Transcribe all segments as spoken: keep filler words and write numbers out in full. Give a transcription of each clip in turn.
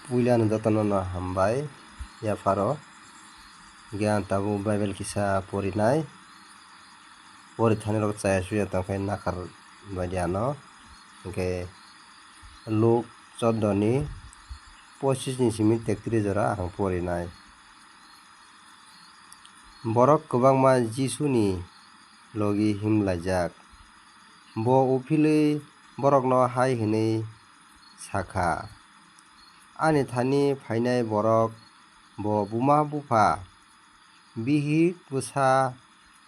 Puilano jotono no hambai yapharo. Hingke ang tabuk Bible kisa porinai. Pori thani rok chaya suya tongkhe nakhar bai di ano. Hingke Luk choddo ni pochis ni simi tektris jora ang porinai. Borok kwbangma Jisuni logi himlaijak. Bo uphilwi borokno hai hwnwi sakha, "Ani thani phainai borok bo buma bupha, bihik bwsa,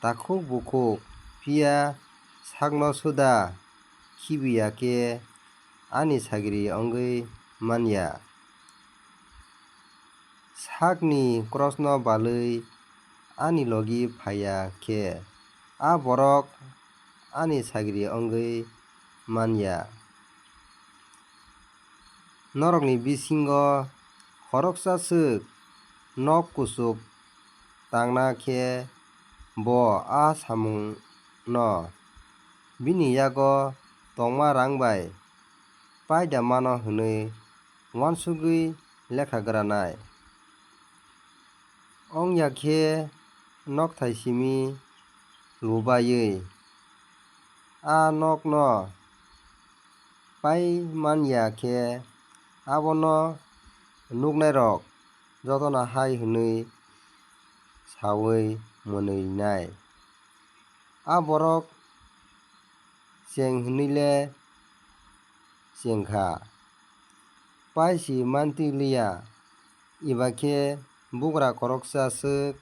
takhuk bukhuk, phiya sakno suda khibiya khe ani sagri wngwi man ya." Sakni krosno balwi ani logi phaiya khe, a borok ani sagri wngwi man ya. Norokni bisingo khoroksa swk nok kuchuk tangna khe bo a samungno bini yago tongma rang bai paida mano hwnwi uansugwi lekha granai. Wng ya khe nokthai simi lubaiwi a nokno pai man ya khe abono nuknairok jotono hai hwnwi saui mwnwinai. A borok cheng hwnwi le cheng kha, pai si mantwi liya, eba khe bugra khoroksa swk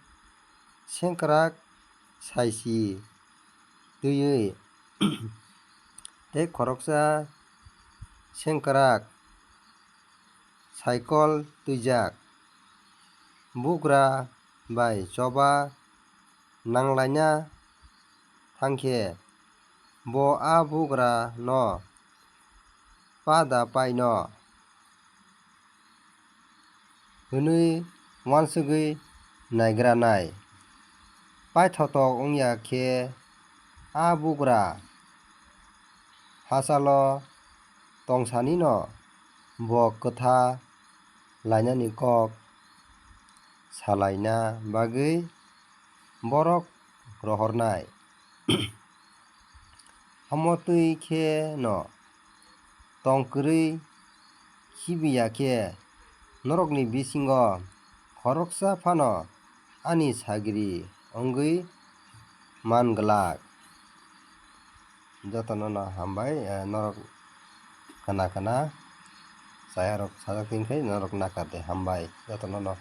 sengkrak sai si twiwi tei khoroksa sengkrak saikol twijak. Bugra bai choba nanglaina thang khe bo a bugrano pa da paino hwnwi uansugwi naigranai. Paithotok wng ya khe a bugra hachalo tongsanino bo kwtha lainani kok salaina bagwi borok rohornai. Omo twi khe no tong kwrwi khibiya khe norokni bisingo khoroksa phano ani sagri wngwi man glak. Jotono no hambai, eh, norok khna khna chayarok sajak twi khe norok nakar de hambai jotono no.